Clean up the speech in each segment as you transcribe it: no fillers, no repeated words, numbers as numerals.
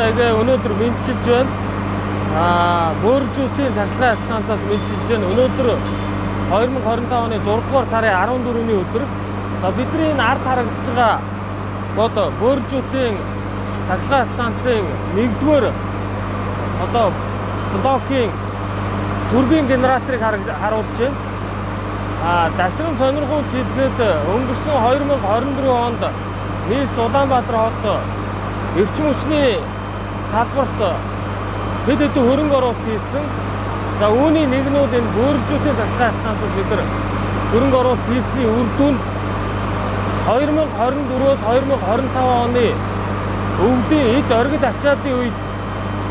Байцгаана уу, өнөөдөр мэндчилж байна. Бөөрөлжүүтийн цахилгаан станцаас мэндчилж байна. Өнөөдөр 2025 оны 6 дугаар сарын 14-ний өдөр. За, бидний энэ ард харагдаж байгаа бол Бөөрөлжүүтийн цахилгаан станцын 1-р одоо блокийн турбин генераторыг харуулж байна. Дашрам сонирхуулж хэлэхэд, өнгөрсөн 2024 онд нийслэл Улаанбаатар хот эрчим хүчний салбарт хэд хэдэн хөрөнгө оруулалт хийсэн. За, үүний нэг нь бол энэ Бөөрөлжүүтийн цахилгаан станцад бид нар хөрөнгө оруулалт хийсний үр дүнд 2024-өөс 2025 оны өвлийн эд оргил ачааллын үед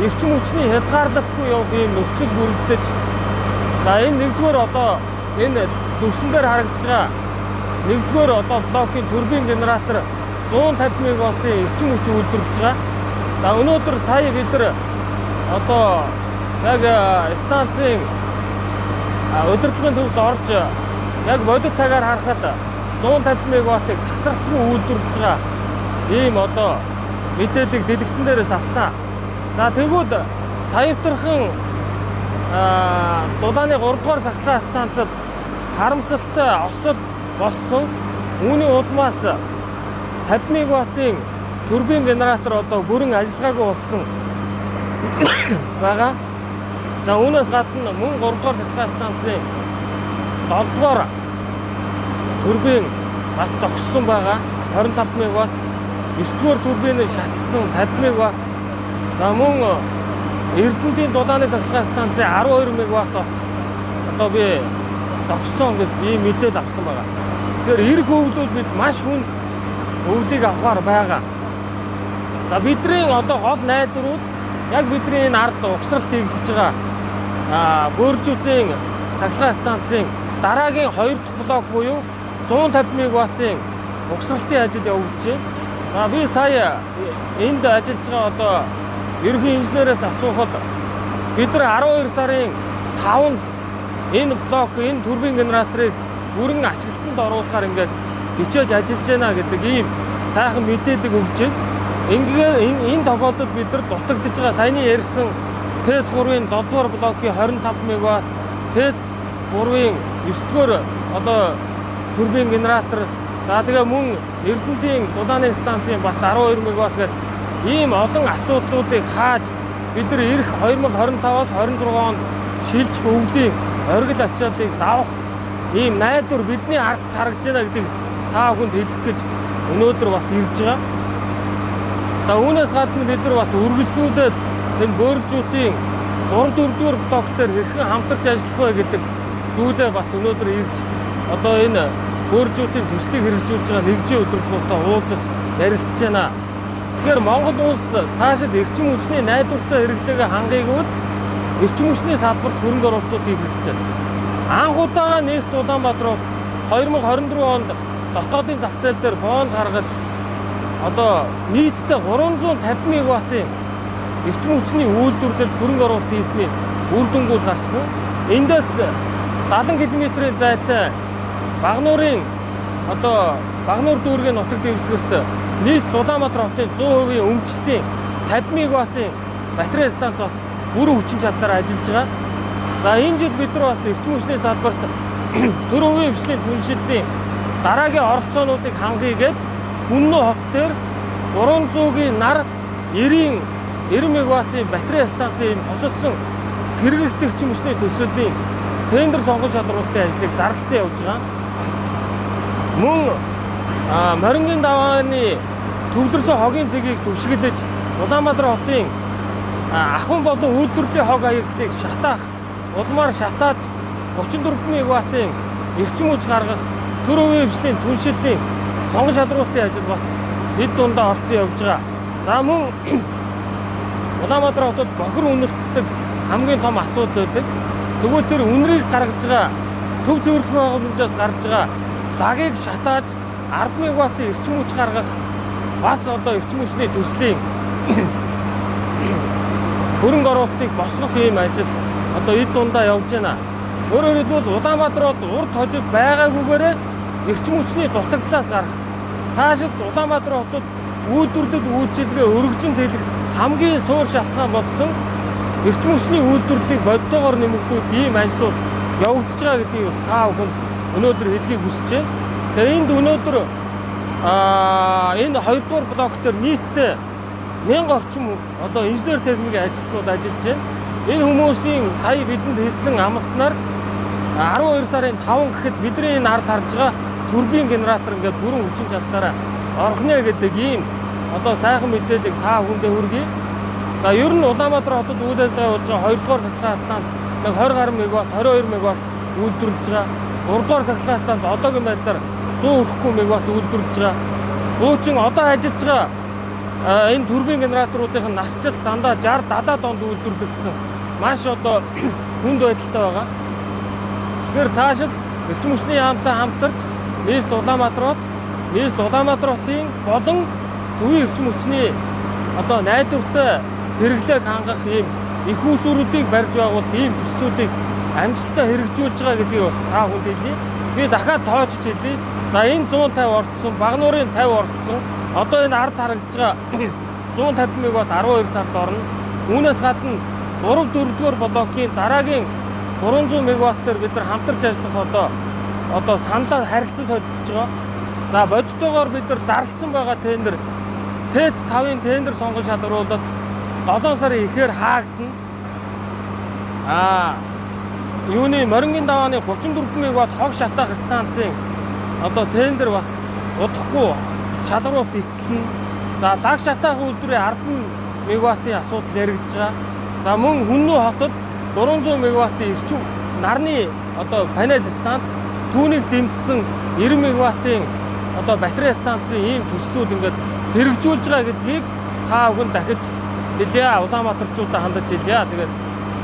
эрчим хүчний хязгаарлалтгүй явах ийм нөхцөл бүрэлдэж, за, энэ нэгдүгээр одоо энэ дүрсэн дээр харагдаж байгаа нэгдүгээр одоо блокийн турбин генератор 150 мегаваттын эрчим хүч үйлдвэрлэж байгаа. За, өнөөдөр сая бид нар одоо яг станцын удирдлагын төвд орж яг бодит цагаар харахад 150 мегаваттыг тасралтгүй үйлдвэрлэж байгаа ийм одоо мэдээллийг дэлгэцэн дээрээс авсан. За, тэгвэл саявтархан дулааны 3 дугаар цахилгаан станцад харамсалтай осол болсон. Үүний улмаас 50 мегаваттын турбин генератор одоо бүрэн ажиллагаагүй болсон байгаа. За, үүнээс гадна мөн 3 дугаар цахилгаан станцын 7 дугаар турбин бас зогссон байгаа. 25 мегаватт. 9 дугаар турбин шатсан, 50 мегаватт. За, мөн Эрдэнэтийн дулааны цахилгаан станцын 12 мегаватт бас одоо би зогссон гэж ийм мэдээлэл авсан байгаа. Тэгэхээр ирэх өвлүүд бид маш хүнд өвлийг авахаар байгаа. За, бидний одоо гол найдвар бол яг бидний энэ ард угсралт хийгдэж байгаа Бөөрөлжүүтийн цахилгаан станцын дараагийн 2 дахь блок буюу 150 мегаваттын угсралтын ажил явагдаж байна. За, би сая энд ажиллаж байгаа одоо ерөнхий инженерээс асуухад бид нар 12 сарын 5-нд энэ блок, энэ турбин генераторыг бүрэн ашиглалтанд оруулахаар ингээд хичээж ажиллаж байна гэдэг ийм сайхан мэдээлэл өгч байна. Ингээд энэ тохиолдолд бид нар дутагдж байгаа саяны ярьсан ТЭЦ 3-ын 7 дугаар блокийн 25 мегаватт, ТЭЦ 3-ын 9 дугаар одоо турбин генератор, за, тэгээ мөн Эрдэнэтийн дулааны станцын бас 12 мегаватт гэдэг ийм олон асуудлуудыг хааж бид нар ирэх 2025-аас 26 онд шилжих өвлийн оргил ачааллыг давах ийм найдвар бидний ард харагдаж байна гэдэг та бүхэнд хэлэх гэж өнөөдөр бас ирж байгаа. За, үүнээс гадна бид нар бас үргэлжлүүлээд энэ Бөөрөлжүүтийн 3 4 дугаар блок дээр хэрхэн хамтарч ажиллах вэ гэдэг зүйлээ бас өнөөдөр ирж одоо энэ Бөөрөлжүүтийн төслийг хэрэгжүүлж байгаа нэгжийн удирдлагуудтай уулзаж ярилцж байна. Тэгэхээр Монгол улс цаашид эрчим хүчний найдвартай хэрэглээгээ хангахыг бол эрчим хүчний салбарт хөрөнгө оруулалтууд хийх хэрэгтэй. Анх удаага нийслэл Улаанбаатар хот 2024 онд дотоодын зах зээл дээр бонд гаргаж одоо нийтдээ 350 мегаваттын эрчим хүчний үйлдвэрлэлд хөрөнгө оруулалт хийсний үр дүнгууд гарсан. Эндээс 70 км-ийн зайтай Багануурын одоо Багануур дүүргийн нутаг дэвсгэрт нийслэл Улаанбаатар хотын 100% өмчлөлийн 50 мегаваттын батарей станц бас бүрэн хүчин чадлаар ажиллаж байгаа. За, энэ жил бид нар бас эрчим хүчний салбарт төр хувийн хвшлийн түншлэлийн дараагийн оролцоонуудыг хангая гээд Хүннү хот дээр 300-гийн нар 90 90 мегаваттын батарей станцын ийм хосолсон сэргийгт эрчим хүчний төслийн тендер сонгон шалруулалтын ажлыг зарласан явж байгаа. Мөн Морингийн давааны төвлөрсөн хогийн цэгийг түшиглэж Улаанбаатар хотын ахуйн болон үйлдвэрлэлийн хог хаягдлыг шатаах, улмаар шатааж 34 мегаваттын эрчим хүч гаргах төр хувийн хвшлийн түншлэлийн сонгон шалруулалтын ажил бас эд дундаа орцсон явж байгаа. За, мөн Улаанбаатар хотод бохир үнэртдэг хамгийн том асуудал байдаг. Тэгвэл тэр үнэрийг гаргаж байгаа төв цэвэрлэх байгууламжаас гарч байгаа лагийг шатааж 10 мегаваттын эрчим хүч гаргах бас одоо эрчим хүчний төслийн хөрөнгө оруулалтыг босгох ийм ажил одоо эд дундаа явж байна. Өөрөөр хэлбэл, Улаанбаатар хот урд хожид байгаагүйгээрээ эрчим хүчний дутагдлаас гарах. Цаашид Улаанбаатар хотод үйлдвэрлэл үйлчилгээ өргөжин тэлэх хамгийн суур шалтгаан болсон эрчим хүчний үйлдвэрлэлийг бодитоогоор нэмэгдүүлэх ийм ажлууд явагдаж байгаа гэдгийг бас та бүхэнд өнөөдөр хэлэхийг хүсэж байна. Тэгээ энд өнөөдөр энэ 2 дугаар блок дээр нийтдээ 1000 орчим одоо инженер техникийн ажилтнууд ажиллаж байна. Энэ хүмүүсийн сая бидэнд хэлсэн амласнаар 12 сарын 5 гэхэд бидний энэ ард харж байгаа турбин генератор ингээд бүрэн хүчин чадлаараа орох нэ гэдэг ийм одоо сайхан мэдээллийг та бүхэндээ хүргэе. За, ер нь Улаанбаатар хотод үйл ажиллагаа явуулж байгаа 2 дугаар цахилгаан станц нэг 20 гаруй мегаватт, 22 мегаватт үйлдвэрлэж байгаа. 3 дугаар цахилгаан станц одоогийн байдлаар 100 хүрэхгүй мегаватт үйлдвэрлэж байгаа. Хуучин одоо ажиллаж байгаа энэ турбин генераторуудын насжилт дандаа 60 70 донд үйлдвэрлэгдсэн. Маш одоо хүнд байдалтай байгаа. Тэгэхээр цаашид эрчим хүчний яамтай хамтарч нийслэл Улаанбаатар хот, нийслэл Улаанбаатар хотын болон төвийн эрчим хүчний одоо найдвартай хэрэглээг хангах ийм эх үүсвэрүүдийг барьж байгуулах ийм төслүүдийг амжилттай хэрэгжүүлж байгаа гэдгийг бас та бүхэнд хэлье. Би дахиад тоочж хэлье. За, энэ 150 орцсон, Багануурын 50 орцсон. Одоо энэ ард харагдж байгаа 150 мегаватт 12 сард орно. Үүнээс гадна 3 4 дугаар блокийн дараагийн 300 мегаватт дээр бид нар хамтарч ажиллах одоо саналаа харилцан солилцож байгаа. За, бодитоогоор бид нар зарласан байгаа тендер, ТЭЦ 5-ын тендер сонгон шалгаруулалт 7 сарын эхээр хаагдана. Юуны Морингийн давааны 34 мегаватт хог шатаах станцын одоо тендер бас удахгүй шалгаруулалт эцэслэнэ. За, лаг шатаах үйлдвэрийн 10 мегаваттын асуудал яригдж байгаа. За, мөн Хүннү хотод 300 мегаваттын эрчим нарны одоо панел станц, түүнийг дэмжсэн 90 мегаваттын одоо батарей станцын ийм төслүүд ингээд хэрэгжүүлж байгаа гэдгийг та бүхэн дахиж хэлье. Улаанбаатарчуудаа хандаж хэлье. Тэгээд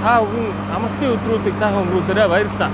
та бүхэн амралтын өдрүүдийг сайхан өнгөрүүлээрэй. Баярлалаа.